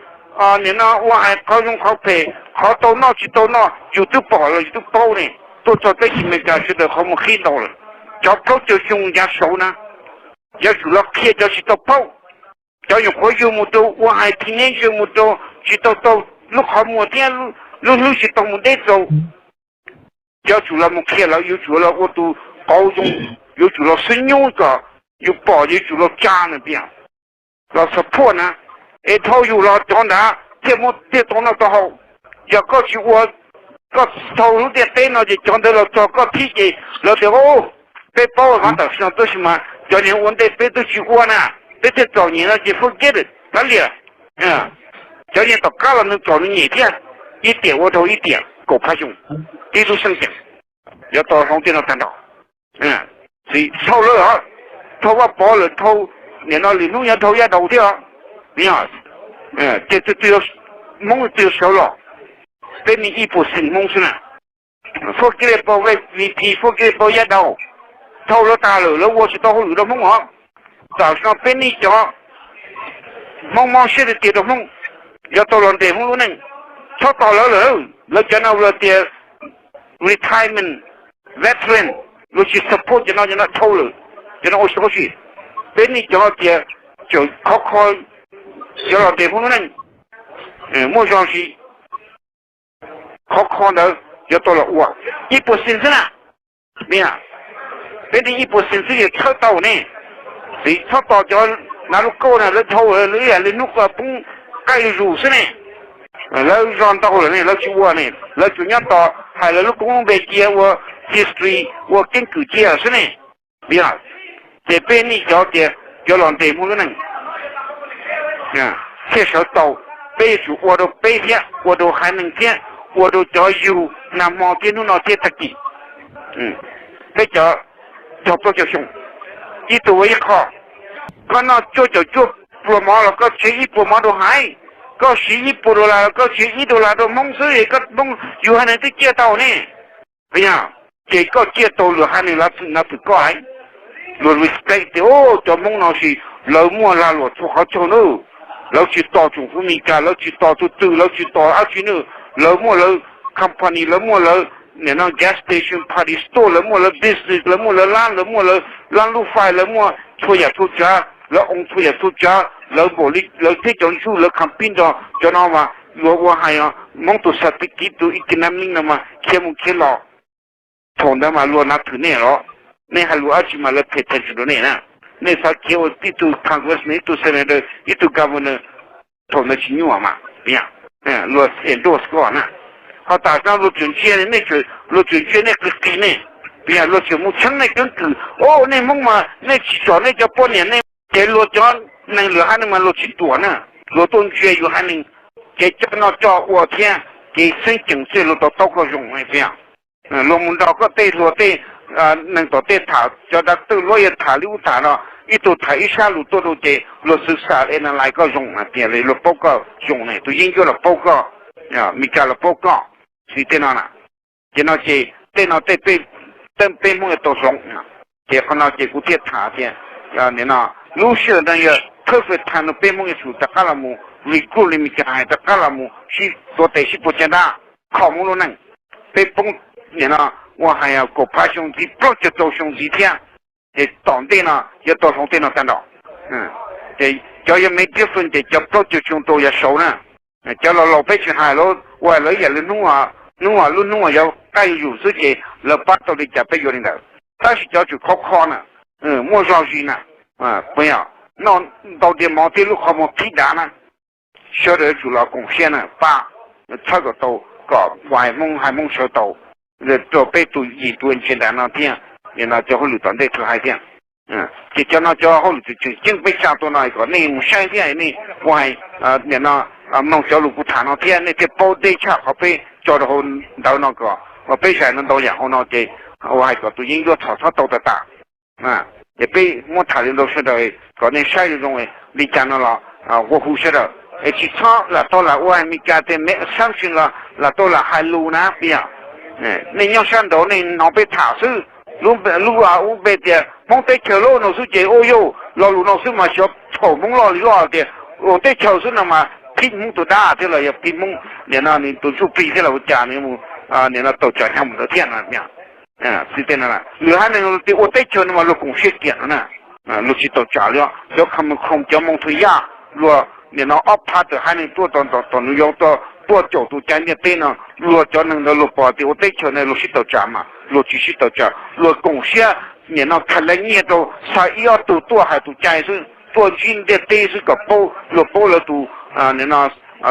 nim no ua hais qhov zoo qhov phem, qhov tau noj tsis tau noj, yus twb pom los yus twb paub ne. Tuaj txog teb chaws Amelikas sawv daws qhov muag qhib ntau lawm. Cov plaub caug xyoo yav saud na, yuav tsum los qhia cov tsis tau paub. Cov nyuam qhuav yug mus rau ua hais teenager mus rau tsis tau tau lub qhov muag thiab lub hlwb tsis tau mus deb rau. Yuav tsum los mus qhia lawv, yuav tsum los ua tus qauv zoo, yuav tsum los xub nyub kom yus pom, yuav tsum los tsa nws tias, los support na. Es dhau yus los cov ntawd thiaj muaj, thiaj tau noj tau haus. Yog koj tsis ua, koj dhau lub ntiaj teb no ces cov ntawd los txog koj thib ces lawv tias, o, peb paub mas tam sim no tab sis mas cov niag ua ntej peb twb tsis ua na, peb thiaj txom nyem no ces forget it, kav liam. Cov niag tom qab los nws txom nws nyem thiab, ib tiam ua dhau ib tiam kaum phav xyoo, tib lub xeeb ceem. Yuav tau hloov tej no tag nrho. Txhawj lawm, dhau Vaj Pov lawm, dhau, nim no lwm hnub yuav dhau Yaj Daus thiab. Ces Hmoob twg yuav sawv los? Peb me ib puas xees Hmoob xwb na. Forget about V P, forget about Yaj Daus. Dhau lawv tas lawm, lawv ua tsis tau hauj lwm rau Hmoob os. Tam sim no peb nej cov Hmoob mob siab tiag tiag rau Hmoob, yuav tau los ntes Hmoob lub neej. Txhob tos lawv lawm, lawv cov no lawv tias retirement, veteran, luag tsis support cov no, cov no dhau lawm, cov no ua tsis tau dab tsi. Peb nej cov tias tseem khov kho yuav los ntes Hmoob lub neej, muaj zog ntsis, khov kho ntawd yuav tau los ua ib puas xees xwb na. Peb nej ib puas xees xwb yuav txhawb tau ne. Tsis txhob tos cov nav lub kauj na, lawv dhau lawm, ib yam li hnub poob qaij zus xwb ne. Lawv zog ntau lawm ne, lawv tsis ua ne, lawv tsuas nyob tos hais lawv lub koob lub npe cia, ua history, ua keeb kwm cia xwb ne. Ces peb nej cov tias yuav los ntes Hmoob lub neej thiaj sawv tau. Peb yuav tsum ua rau peb thiab, ua rau haiv neeg thiab, ua rau cov yug nag hmo thiab hnub no thiab tag kis. Peb cov cog plaub caug xyoo, ib tug ua ib qho. Koj noj cuaj caum cuaj pluas mov los koj tsev ib puas mov rau haiv, koj siv ib puas dollar los koj tsev ib dollar rau Hmoob xwb, koj Hmoob yug haiv neeg twb ciaj tau ne. Yog ces koj ciaj tau, luag haiv neeg lawv txwm nav txwm koj haiv, luag respect tias, o, cov Hmoob no sis lawv muaj lag luam txhua qhov chaw nawb. Lawv tsis tos tsoom fwv Meskas, lawv tsis tos tus twg, lawv tsis tos dab tsi nawb, lawv muaj lawv company, lawv muaj lawv nim no gas station, party store, lawv muaj lawv business, lawv muaj lawv lab, lawv muaj lawv lab lub fais, lawv muaj txhua yam txhua tsav, lawv own txhua yam txhua tsav, lawv npaum li lawv thiab cov ntsuj, lawv compete nrog cov no mas luag ua hais Hmoob tus xav ti kiv tus economic no mas khiav mus khiav los. Thaum ntawd mas luag nav thwm nej los, nej hais lus dab tsi mas lawv pay attention rau nej na. Nej xav khiav ua ib tug congressman, ib tug senator, ib tug governor, thaum ntawd tsis nyuaj mas, luag endorse koj na. Ho tam sim no luag tseem ntsia nej, luag tseem ntsia nej qis qis nej, puas yog? Luag tseem mus txheeb nej keeb kwm, o, nej Hmoob mas nej tsis tsom nej cov poj niam nej, ces luag cov neeg lwm haiv neeg mas luag tsis ruam na. Luag tuaj ntsia yus haiv neeg, ces cov no coj ua thiab, ces xeeb ceem xwb luag tau taub koj zoo, puas yog? Luag mus nrog koj tej hluas tej neeg tom tej tham, cov dav twj luab yog tham li ub tham no, ib tug tham ib sab lus tuaj rau ces luag xwb xav analyze koj zoo hais tias luag paub koj zoo ne, tus yeeb ncuab los paub koj, Meskas los paub koj, xws tej no na. Ces no ces tej no tej peb Hmoob yuav tau hloov. Ces qhov no ces kuv thiaj tham tias, nim no lub sij hawm no yog perfect time no peb Hmoob yuav tsum rov qab los mus recruit li Meskas hais, rov qab los mus sib tuav tes sib puag caj dab, kho Hmoob lub neej. Peb poob nim no ua hais kaum phav xyoo ntxiv, plaub caug rau xyoo ntxiv thiab. Ces tom ntej no yuav tau hloov tej no tag nrho. Ces cov yuav me difference ces cov plaub caug xyoo rau yav saud na. Cov laus laus peb tsis hais, lawv ua lawv ib yam li hnub, hnub lub hnub uas yuav qaj yuav yus xwb ces lawv pab tau li cas peb yuav li ntawd. Tab sis cov tsum khov kho na, muaj zog zis na, puas yog? Noj ntau diav mov thiab lub qhov muag qhib dav na. Sawv daws yuav tsum los koom siab na, pab txhawb kom tau, kom hais Hmoob hais Hmoob sawv tau, rau peb tus yim tus agenda no thiab, nim no cov hauj lwm tom ntej tau hais thiab. Ces cov no cov hauj lwm tseem ceeb peb tsa tuaj no kom nej mus saib thiab nej ua hais, nim no mloog cov lus kuv tham no thiab nej thiaj paub deb tshaj qhov peb tso rau hauv ntawv no kom, peb zais no ntau yam hauv no ces ua hais kom tus yeeb ncuab txhom txhob tau tas tas. Ces peb muab tham li ntau sawv daws kom nej saib zoo zoo li cas no los ua hu sawv daws es tsis txhob lam tau lam ua Meskas tias make assumption los lam tau lam hais lus na, puas yog? Nej nyob sab nraud nej hnov peb tham xwb, lub, lub ub npe tias Hmoob teb chaws loj no xwb ces ua yog lo lus no xwb mas xyov thaum Hmoob loj li loj tias ua teb chaws xwb no mas phib Hmoob tus dab thiab los yog phib Hmoob nim no nws tus ntsuj plig thiab los ua cas nws mus nim no tau tsam nyob mus ntawd thiab no. Xws tej no, lwm haiv neeg tias ua teb chaws no mas luag koom siab kiag no na, luag tsis tau tsam li os. Cov Kham Khoom, cov Moos Thum Yaj, luag nim no ob phav tawm haiv neeg tuaj tom New York tuaj caum tus cai ntiaj teb no, luag cov neeg ntawd luag pom tias ua teb chaws no luag sib tau tsam mas luag tsis sib tau tsam, luag koom siab nim no khaws lawv nyiaj rau xa ib ob tug tuaj hais tus cai xwb, tuaj ntsib ntiaj teb xwb kom paub, luag paub lawv tus nim no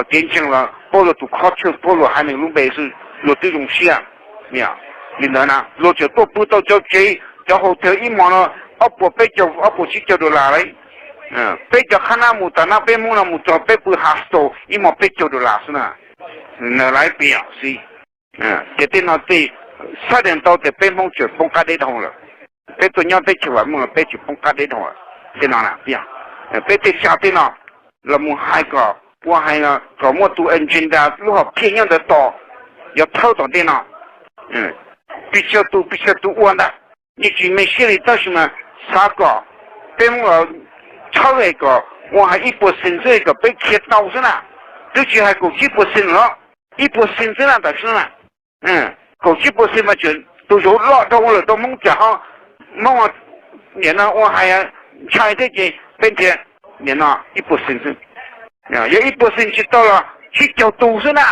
kev ntseeg los paub lawv tus culture, paub luag haiv neeg lub npe xwb, luag twb zoo siab. Li ntawd na luag tseem tuaj pw tau cov tsev, cov hotel ib hmos no ob puas peb caug, ob puas tsib caug dollar li. Peb cov qhab nab mus tas nab peb Hmoob no mus txog peb pw hostel ib hmos peb caug dollar xwb na. Nws laiv piam xwb. Ces tej no tej sab dees tau tias peb Hmoob tseem poob qab deb dhau lawm. Peb tuaj nyob teb chaws vam meej los peb tseem poob qab deb dhau lawm. Tej no na, peb tej tsa tej no los mus hais kom ua hais kom muaj tus agenda lub hom phiaj nyob ntawd tos, yuav thawb tom ntej no. Pes tsawg tus pes tsawg tus ua ntag, yeej tsis me siab li tab sis mas xav kom peb Hmoob los txhawb kom ua hais ib percent xwb kom peb khiav tau xwb na. Twb tsis hais kaum tsib percent los, ib percent xwb na tam sim no na. Kaum tsib percent mas tseem tus zauv loj dhau ua lawm rau Hmoob cas ho, Hmoob nim no ua hais ntshai thiab ces peb nrhiav nim no ib percent xwb. Yog ib percent tsis tau los tsib caug tus xwb na.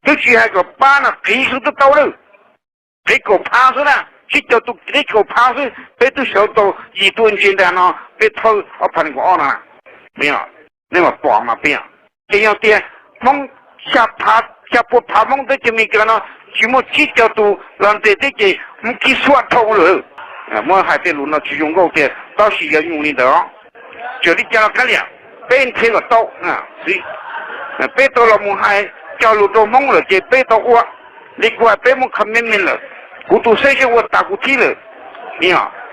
Twb tsis hais kom pab no qiv xwb twb tau lawm. Qiv kaum phav xwb na, tsib caug tus qiv kaum phav xwb peb twb sawv tau yim tus agenda no, peb thawb ob phav nees nkaum ob no na. Nej mam pom mas peb, ces yog tias Hmoob xya phav, xya pua phav Hmoob teb chaws Amelikas no tsis muaj tsib caug tus los ntes teb ces Hmoob kib xuab dhau lawm. Muab hais tej lus no tsis zoo nkauj tiag tab sis yog nyuj li ntawd. Txawm li cas los kav liam, peb nrhiav kom tau. Peb tau los mus hais cog lus rau Hmoob lawm ces peb tau ua. Li kuv hais peb muaj commitment lawm, kuv tus xeb xyoob ua tas kuv thib lawm,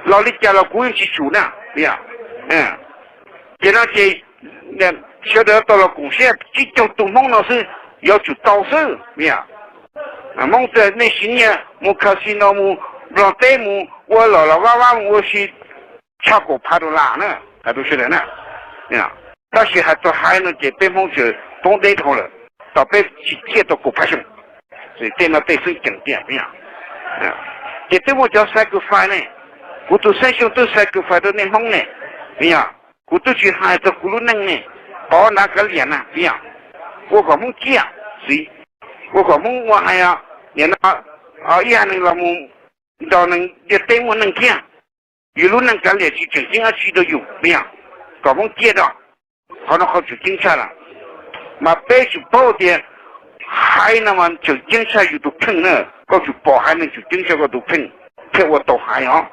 los li cas los kuv yeej tsis tsum na. Ces no ces sawv daws tau los koom siab tsib caug tus Hmoob no xwb, yuav tsum tau xwb. Hmoob txawm nej siv nyiaj mus casino mus Nplog teb mus ua los los vaj vab mus ua si tshaj kaum phav dollar na, hais rau sawv daws na. Tab sis hais txog haiv no ces peb Hmoob tseem poob deb dhau lawm, tos peb tsis ciaj tau kaum phav xyoo. Tej no tej xeeb ceem tiag, ces twb muaj cov sacrifice ne. Kuv tus xeeb xyoo twb sacrifice rau nej Hmoob ne, yog kuv twb tsis hais txog kuv lub neej ne, pov nrad kav liam na, yog ua kom Hmoob ciaj, ua kom Hmoob ua hais, nim no ib haiv neeg los mus nrog neeg ntiaj teb muaj neej thiab. Yus lub neej kav liam tsis tseem ceeb dab tsi rau yus, yog kom Hmoob ciaj rau. Qhov no qhov tseem ceeb tshaj lawm. Mas peb tsum paub tias haiv no mas tseem ceeb tshaj yus tus kheej na. Koj tsum pom haiv neeg tseem ceeb tshaj koj tus kheej thiaj ua tau haiv os.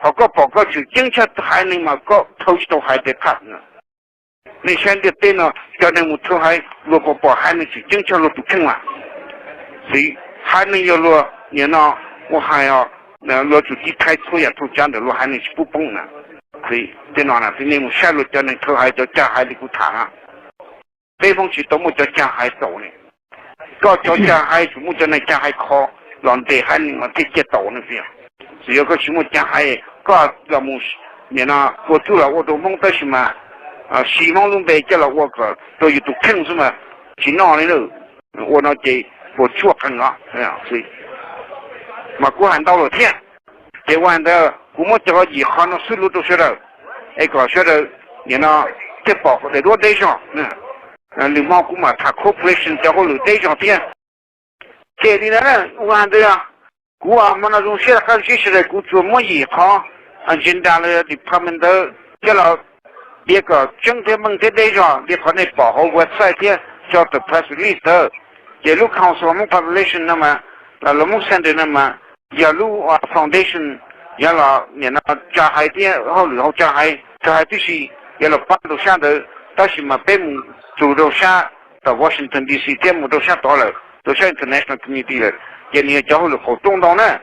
Ho koj pom koj tseem ceeb tshaj haiv neeg mas koj thau tsis tau haiv tej qhaj. Nej saib ntiaj teb no cov neeg mus thau haiv luag puas pom haiv neeg tseem ceeb tshaj luag tus kheej mas? Xij, haiv neeg yog luag nim no ua hais, luag tsum tiv thaiv txhua yam txhua tsav ntawm luag haiv neeg tsis pub poob na. Tej no nej mus saib luag cov neeg thau haiv cov cag haiv li kuv tham na, peb Hmoob tsis tau muaj cov cag haiv txaus ne. Koj cov cag haiv tsum muaj cov neeg cag haiv kho los ntes haiv neeg mas thiaj ciaj tau ne. Txawm yog koj tsis muaj cag haiv, koj los mus nim no ua txuj los ua rau Hmoob tab sis mas siv Hmoob lub npe coj los ua kom rau yus tus kheej xwb mas tsis noj li lawm. Ua no ces puas tsuaj qees os. Mas kuv hais ntau lawm thiab, ces ua ntawd kuv muab cov yim qho no xub lus rau sawv daws, es kom sawv daws nim no thiaj pom daim duab deb zog. Lwm hmo kuv mam tham cooperation cov hauj lwm deb zog thiab. Ces li ntawd, ua ntawd, kuv hmo no zoo siab rov qab ntsib sawv daws, kuv tsuas muab yim qhov agenda los yog department ntawd coj los piav kom tseeb thiab meej thiab deb zog li qhov nej pom hauv website thiab tso tawm press release ntawd. Ces lub Council of Hmong Population no mas, los Hmong Center no mas, yog lub foundation, yog los nim no tsa hais thiab hauj lwm hauv tsa hais, tsa hais tib si, yog los pab rau sab ntawd, tab sis mas peb mus txug rau sab tom Washington D C thiab mus rau sab tod lawm, rau sab international community lawm, ces nws yog cov hauj lwm qaum rooj ntau na.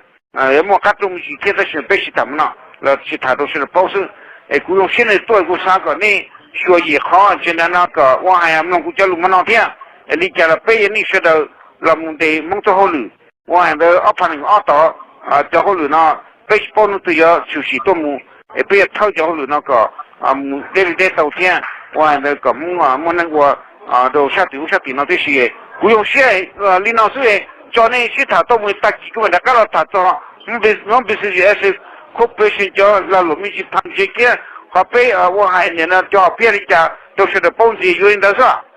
Yuav muaj qab rooj me ntsis thiab tab sis peb sib tham mus no los sib tham rau sawv daws paub xwb. Es kuv zoo siab nej tuaj, kuv xav kom nej xyuas yim qhov agenda no kom ua hais mloog kuv cov lus hmo no thiab. Es li cas los peb yog nej sawv daws los mus ntes Hmoob txoj hauj lwm, ua hais ntawd ob phav nees nkaum ob tod, cov hauj lwm no peb tsis paub hnub twg yuav tshwm sim tuaj mus, es peb yuav thawb cov hauj lwm no kom mus deb li deb tau thiab, ua hais ntawd kom Hmoob muaj neej ua rau sab tim ub sab tim no tib si. Kuv zoo siab li no xwb, tso nej sib tham tuaj mus tag kis kuv mam rov qab los tham txog Hmong Business U S A Corporation cov lag luam me ntsis phaj ntse thiab qhov peb ua hais nim no cov hom phiaj li cas rau sawv daws paub ntxiv yuav li ntawd xwb.